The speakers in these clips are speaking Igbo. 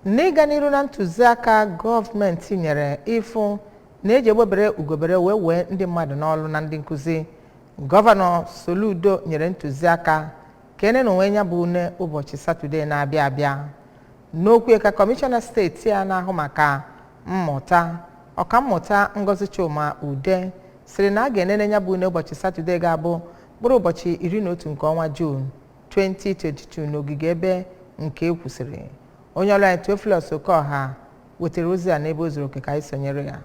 N'ịga n'iru na ntụziaka gọọmenti nyere ịfụ na eji egbebere ugobere wee wee ndị mmadụ n'ọlụ na ndị nkụzi, Gọvanọ Soludo nyere ntụziaka ka enene onwe ya bụ une ụbọchị Satọde na-abịa abịa. N'okwu ya ka kọmishọna steeti a na-ahụ maka mmụta, Ọkammụta Ngozi Chuma Ude, sịrị na a ga-enene ya bụ une ụbọchị Satọde ga-abụ mkpụrụ ụbọchị 11 nke ọnwa Juun 2022 n'ogige ebe nke e kwusịrị. Onye ọrụ anyị Theophilus Okeọha wetara ozi a n'ebe o zuru oke, ka anyị sonyere ya.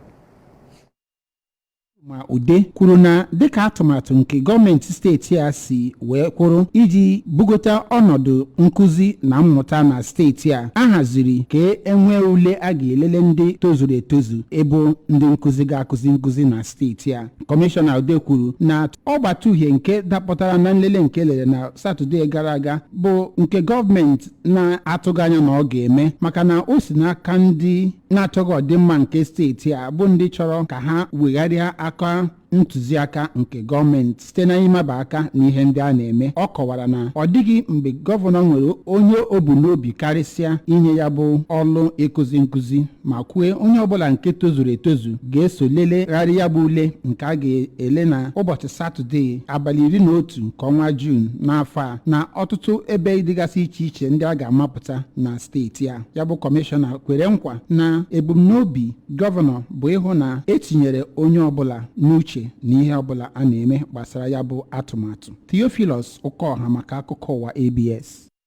Ma Ude kwuru na dịka atụmatụ nke gọọmenti steeti a si wee kwụrụ iji bugota ọnọdụ nkụzi na mmụta na steeti a, a haziri ka e nwee ule a ga-elele ndị tozuru etozu ịbụ ndị nkụzi ga-akụzi nkụzi na steeti a. Kọmishọna Ude kwuru na ọgbata uhie nke dapụtara na nlele nke elere na Satọde gara aga bụ nke gọọmenti na-atụghị anya na ọ ga-eme, maka na o si n'aka ndị na-achọghị ọdịmma nke steeti a, bụ ndị chọrọ ka ha wegharịa aka ntụziaka nke gọọmenti site na ịmaba aka n'ihe ndị a na-eme. Ọ kọwara na ọ dịghị mgbe gọvanọ nwere onye o bu n'obi karịsịa inye ya bụ ọlụ ịkụzi nkụzi, ma kwue onye ọbụla nke tozuru etozu ga-eso lelegharị ya bụ ule nke a ga-ele na ụbọchị Satọde, abalị 11 nke ọnwa Juun n'afọ a, na ọtụtụ ebe dịgasị iche iche ndị a ga-amapụta na steeti a. Ya bụ kọmishọna kwere nkwa na ebumnobi gọvanọ bụ ịhụ na etinyere onye ọbụla n'uche na ihe ọbụla a na-eme gbasara ya bụ atụmatụ. Theophilus Okeọha maka akụkọ ụwa ABS.